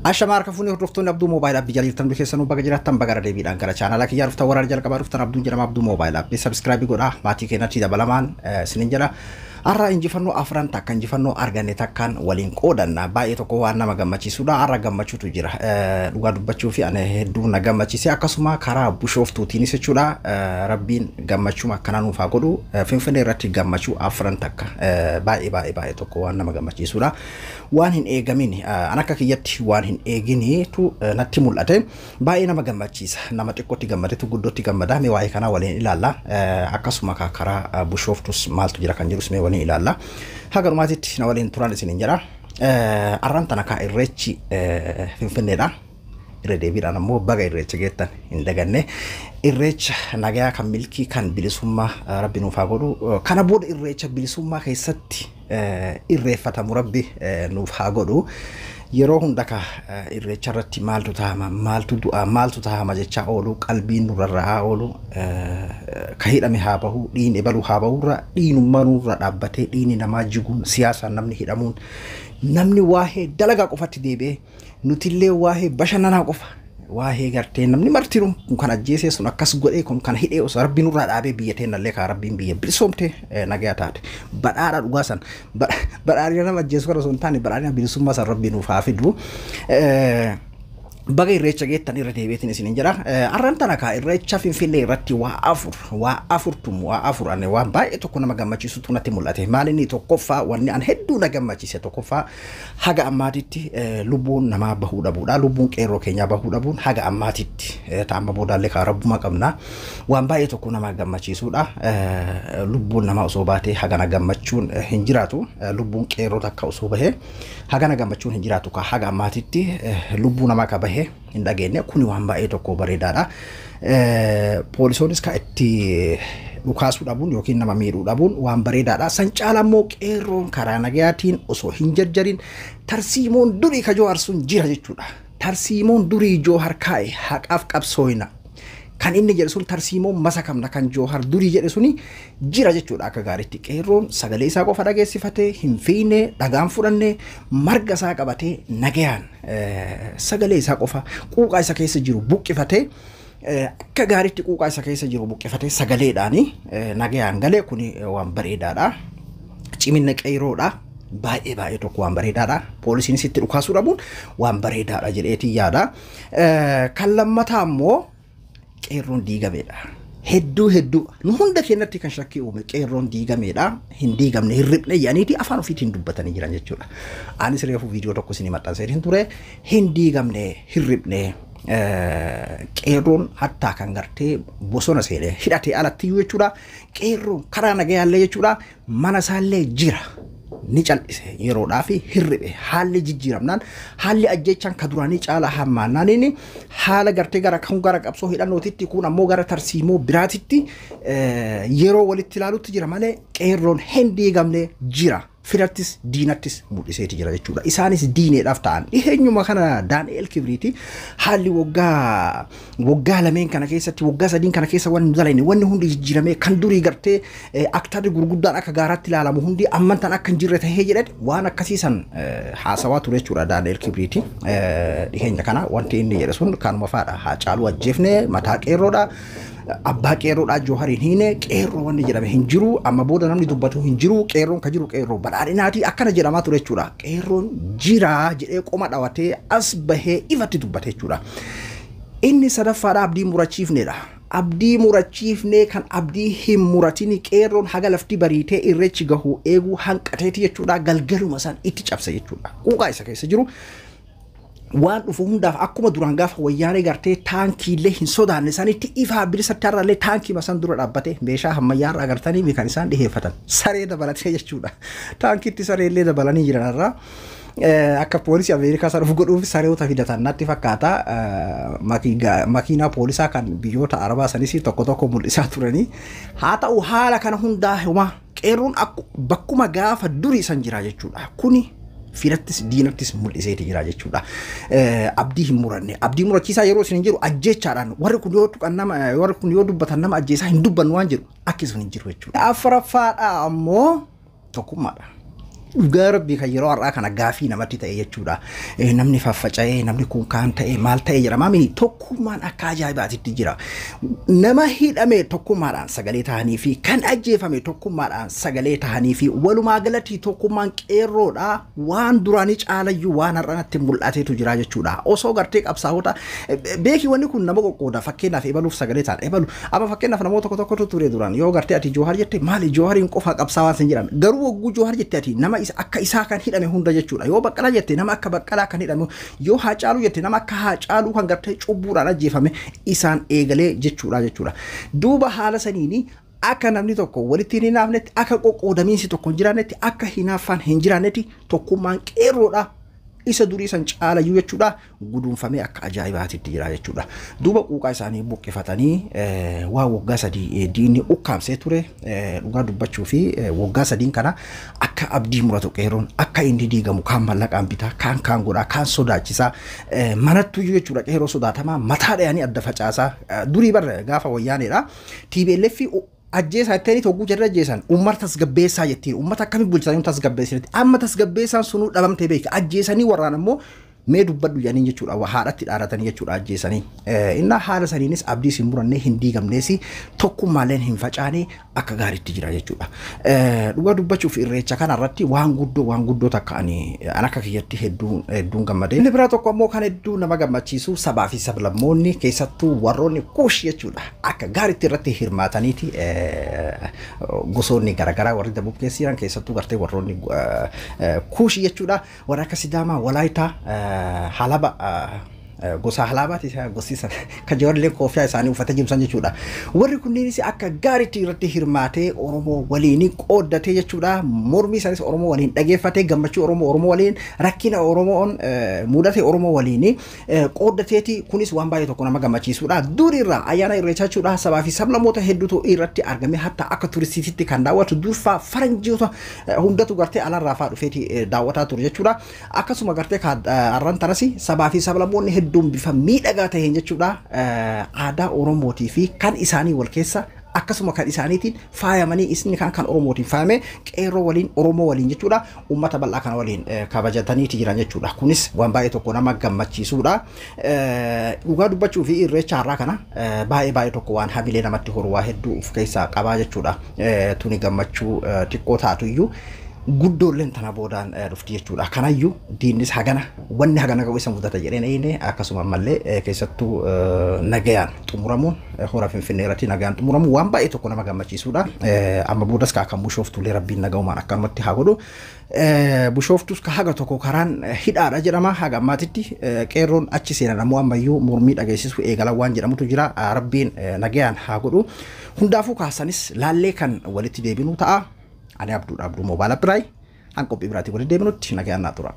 Ashamaa harka fuunee hordoftoonni Abduu Moobaayil Aappii jala jirtan keessanuu baga jiraattan baga irra deebiidhaan gara chaanaalaa kiyyaa dhuftan waraana jalqabaa dhuftan Abduun jedhama. Abduu Moobaayil Aappii subscribe godhaa, maatii keenyatti dabalamaan isinin jedha. Har'a injifannoo afran takka injifannoo arganne takkaan waliin qoodanna. Baay'ee tokko waan nama gammachiisudha. Har'a gammachuutu jira. Dhugaa dubbachuu fi ani hedduu na gammachiise, akkasuma karaa Bushooftuutiinis jechuudha. Rabbiin gammachuu akkanaa nuuf haa godhu. Finfinnee irratti gammachuu afran takka baay'ee baay'ee baay'ee tokko waan nama gammachiisudha. Waan hin eegamin, an akka kiyyatti waan hin eeginitu natti mul'ate. Baay'ee nama gammachiisa. Nama xiqqootti gammadetu guddootti gammada. Mee waa'ee kanaa waliin ilaalla. Akkasuma karaa Bushooftus maaltu jira kan jirus mee waliin ilaalla. Haga dhumaatitti na waliin turan isiniin jedha. Arraan tana kaa irreechi Finfinneedha. Irra deebiidhaan ammoo baga irreecha geettan hin daganne. Irreecha nagayaa kan milkii kan bilisummaa Rabbi nuuf haa godhu. Kana booda irreecha bilisummaa keessatti irreeffatamu Rabbi nuuf haa godhu. Yeroo hunda ka irreecha irratti maaltu tahama, maaltu du'a, maaltu tahama jechaa oolu, qalbiin nurra oolu, ka hidhame haa bahu, dhiin ebaluu haa bahurra, dhiinummaa nurra dhaabbatee dhiini namaa jiguun, siyaasaan namni hidhamuun, namni waa'ee dalagaa qofatti deebi'ee, nutillee waa'ee bashannanaa qofa, waa'ee gartee namni martinuu kun kan ajjeesee sun akkas godhee kun kan hidhee osoo Rabbi nurraa dhaabee, biyya teennallee kaa Rabbiin biyya bilisoomte nagayaa taate badhaadha dhugaa san, badhaadhina nama ajjeesu kana osoo hin taane badhaadhina bilisummaa san Rabbi nuuf haa fidu. Baga irreecha geettan irra deebiitiin isiniin jedha. Arraan tana kaa irreecha Finfinnee irratti waa afur, waa afurtum, waa afur ani waan baay'ee tokko nama gammachiisutu natti mul'ate. Maal inni tokkoffaa, wanni an hedduu na gammachiise tokkoffaa, haga ammaatitti lubbuun namaa bahuu dhabuudha. Lubbuun qeerroo keenyaa bahuu dhabuun haga ammaatitti ta'amma boodaallee kaa rabbuma qabna. Waan baay'ee tokko nama gammachiisuudha. Lubbuun namaa osoo baatee hagana gammachuun hin jiraatu. Lubbuun qeerroo takka osoo bahee hagana gammachuun hin jiraatu, kaa haga ammaatitti lubbuu namaa ka bahee hin dhageenye, kuni waan baay'ee tokko bareedaadha. Poolisoonis ka itti dhukaasuu dhabuun yookiin nama miidhuu dhabuun waan bareedaadha. San caala immoo qeerroon karaa nagayaatiin osoo hin jarjarin tarsiimoon durii ka Joohar sun jira jechuudha. Tarsiimoon durii Joohar kaa'e, haqaaf qabsooyina. Kan inni jedhe sun, tarsiimoon masakamna kan Joohar durii jedhe suni jira jechuudha akka gaariitti. Qeerroon sagalee isaa qofa dhageessifatee hin fiine, dhagaan fudhanne, marga isaa qabatee nagayaan sagalee isaa qofa quuqaa isa keessa jiru buqqifatee, akka gaariitti quuqaa isa keessa jiru buqqifatee sagaleedhaani nagayaan galee, kuni waan bareedaadha. Cimina qeerroodha. Baay'ee baay'ee tokko waan bareedaadha. Poolisiinis itti dhukaasuu dhabuun waan bareedaadha jedheetii yaada. Kan lammataa immoo qeerroon diigameedha. Hedduu hedduu nu hunda keenyatti kan shakkii uume qeerroon diigameedha. Hin diigamne, hin riphne jedhaniiti afaan ofiitiin dubbatanii jiran jechuudha. Anis reefu viidiyoo tokko isinii maxxansee hin ture. Hin diigamne, hin riphne. Qeerroon hattaa kan gartee bosona seenee hidhatee alatti iyyuu jechuudha. Qeerroon karaa nagayaallee jechuudha. Mana isaallee jira. Ni cal'ise yeroodhaa fi hirribe, haalli jijjiiramnaan, haalli ajjechaan ka duraanii caala hammaannaan, inni haala gartee gara kan gara qabsoo hidhannootitti, kun ammoo gara tarsiimoo biraatitti yeroo walitti ilaalutti jira malee qeerroon hin diigamne, jira. Firattis diinattis mul'iseeti jira jechuudha. Isaanis diineedhaaf ta'an. Dhiheenyuma kana Daani'el Kibriiti haalli waggaa waggaa lameen kana keessatti, waggaa sadiin kana keessa wanni dalayne, wanni hundi jijjiiramee, kan durii gartee aktarri gurguddaan akka gaaraatti ilaalamu hundi ammantan akka hin jirre tahee jedhate, waan akkasiisan haasawaa ture jechuudha Daani'el Kibriiti. Dhiheenya kana wanti inni jedhe sun kanuma faadha. Haacaaluu ajjeefne, mataa qeerroodha. Abbaa qeerroodhaa Joohariin hiine, qeerroo wanni jedhame hin jiru, amma booda namni dubbatu hin jiru, qeerroon ka jiru qeerroo badhaadhinaati akkana jedhamaa ture jechuudha. Qeerroon jira jedhee qoma dhawatee as bahee ifatti dubbate jechuudha. Inni sadaffaadha abdii murachiifnedha. Abdii murachiifnee, kan abdii hin muratini qeerroon haga lafti bariitee irreechi gahu eeguu hanqateeti jechuudha. Galgaluma san itti cabse jechuudha. Quuqaa isa keessa jiru waan dhufu hundaaf akkuma duraan gaafa wayyaanee gartee taankiillee hin sodaanne sanitti ifaa bilisatti har'allee taankii masan dura dhaabbate, meeshaa ammayyaarraa agartanii kan isaan dhiheeffatan saree dabalatee jechuudha. Taankiitti sareellee dabalanii jiran irraa. Akka poolisii Ameerikaa sana of godhuuf sareota fidatan natti fakkaata. Makiinaa poolisaa kan biyyoota Arabaa sanis tokko tokko mul'isaa turanii. Haa ta'u, haala kana hundaa homaa qeerroon bakkuma gaafa durii san jira jechuudha. Kuni firattis diinattis mul'iseeti jira jechuudha. Abdii hin muranne. Abdii murachiisaa yeroo isin hin jiru ajjeechaadhaan warri kun yoo tuqan nama, warri kun yoo dubbatan nama ajjeesaa, hin dubbannu waan jedhu akki sun hin jiru jechuudha. Afuraffaadha ammoo tokkummaadha. Dhugaa rabbii kan yeroo har'aa kana gaafii namatti ta'e jechuudha. Namni faffaca'ee, namni kun kaan ta'e, maal ta'e jedhama mini, tokkummaan akka ajaa'ibaatitti jira. Nama hidhame tokkummaadhaan sagalee ta'anii fi kan ajjeefame tokkummaadhaan sagalee ta'anii fi walumaa galatti tokkummaan qeerroodha waan duraanii caalayyuu waan har'a natti mul'ateetu jira jechuudha. Osoo gartee qabsaa'ota beeki, wanni kun nama qoqqooda. Fakkeenyaaf ebaluuf sagalee ta'an ebalu, amma fakkeenyaaf namoota tokko tokkotu ture duraan, yoo gartee ati Joohar jette, maali Joohariin qofa qabsaa'aa sin jedhame. Garuu wagguu Joohar jette ati nama akka isaa kan hidhame hunda jechuudha. Yoo Baqqalaa jette nama akka Baqqalaa kan hidhame, yoo Haacaaluu jette nama akka Haacaaluu kan gartee cubbuudhaan ajjeefame isaan eegalee jechuudha. Duuba haala saniini akka namni tokko walitti hin hinaafnetti, akka qoqqoodamiinsi tokko hin jiraannetti, akka hinaaffaan hin jiraannetti, tokkummaan qeerroodha isa durii san caalayyuu jechuudha guduunfamee akka ajaa'ibaatitti jira jechuudha. Duuba quuqaa isaanii buqqifatanii waa waggaa 3 diinni ukkaamsee ture, dhugaa dubbachuu fi waggaa 3n kana akka abdii muratu qeerroon, akka inni diigamu kaan mallaqaan bitaa, kaan kaan godhaa, kaan sodaachisaa, manattuyyuu jechuudha qeerroo sodaatamaa mataa dhayanii adda facaasaa durii barra gaafa wayyaaneedha. TPLF ajjeesaa jetteeni togguu jarri ajjeesan uummata tasgabbeessaa jettiin, uummata akkamii bulchisanii tasgabbeessanitti, amma tasgabbeessaan sunuu dhabamtee beeka. Ajjeesanii warraan ammoo mee dubbadhu jedhanii jechuudha, haadhatti dhaaratanii jechuudha ajjeesanii. Innaa haala saniinis abdii hin murannee, hin diigamnees, tokkummaalleen hin facaane, akka gaariitti jira jechuudha. Dhugaa dubbachuuf irreecha kanarratti waan guddoo, waan guddoo takka ani akka kiyyatti hedduun hedduun gammadee. Inni biraa tokko ammoo kan hedduu nama gammachiisu, sabaa fi sablammoonni keessattuu warroonni Kuush jechuudha akka gaariitti irratti hirmaataniiti, gosoonni garaagaraa warri Dabub keessa jiran, keessattuu gartee warroonni Kuush jechuudha, warra akka Sidaamaa, Walaayitaa, Halaba, gosa Halaabaati gosi kan ijoolleen koofiyaa isaanii uffatee jiru san jechuudha. Warri kunneenis akka gaariitti irratti hirmaatee Oromoo waliin qooddatee jechuudha. Mormii isaanis Oromoo waliin dhageeffatee, gammachuu Oromoo Oromoo waliin, rakkina Oromoon mudate Oromoo waliin qooddateeti, kunis waan baay'ee tokko nama gammachiisudha. Durirraa ayyaana irreechaa jechuudha sabaa fi sablammoota hedduutu irratti argame, hatta akka turistiitti kan daawwatu durfaa faranjiota hundatu gartee alarraa fa'aa dhufeeti daawwataa ture jechuudha. Akkasuma gartee har'aan tanas sabaa fi sablammoonni hedduun bifa miidhagaa ta'een jechuudha aadaa Oromootii fi kan isaanii wal keessa, akkasuma kan isaaniitiin faayamanii, isni kan kan Oromootiin faayame, qeerroo waliin, Oromoo waliin jechuudha, uummata bal'aa kana waliin kabajataniiti jiran jechuudha. Kunis waan baay'ee tokko nama gammachiisudha. Dhugaa dubbachuu fi irreecha har'aa kana baay'ee baay'ee tokko waan hamilee namatti horu waa hedduu of keessaa qabaa jechuudha. Tuni gammachuu xiqqoo taatu iyyuu guddoolleen tana boodaan dhufti jechuudha. Kanayyuu diinnis hagana wanni hagana qabu isa mudata jedheen eeyne. Akkasuma ammallee keessattuu nagayaan xumuramuun, hora Finfinnee irratti nagayaan xumuramuun waan baay'ee tokko nama gammachiisudha. Amma boodas kan Bushooftullee rabbiin nagaumaan akkanumatti haa godhu. Bushooftus ka haga tokko karaan hidhaadha jedhama haga ammaatitti, qeerroon achi seenan ammoo ammayyuu mormii dhageessisu eegalan waan jedhamutu jira. Rabbiin nagayaan haa godhu. Hundaafuu kaasanis laallee kan walitti deebinu ta'a. Ani Abduudha, Abduu Moobaala Biraay, han qophii biraatiin walitti deebinutti nagayaan naa tura.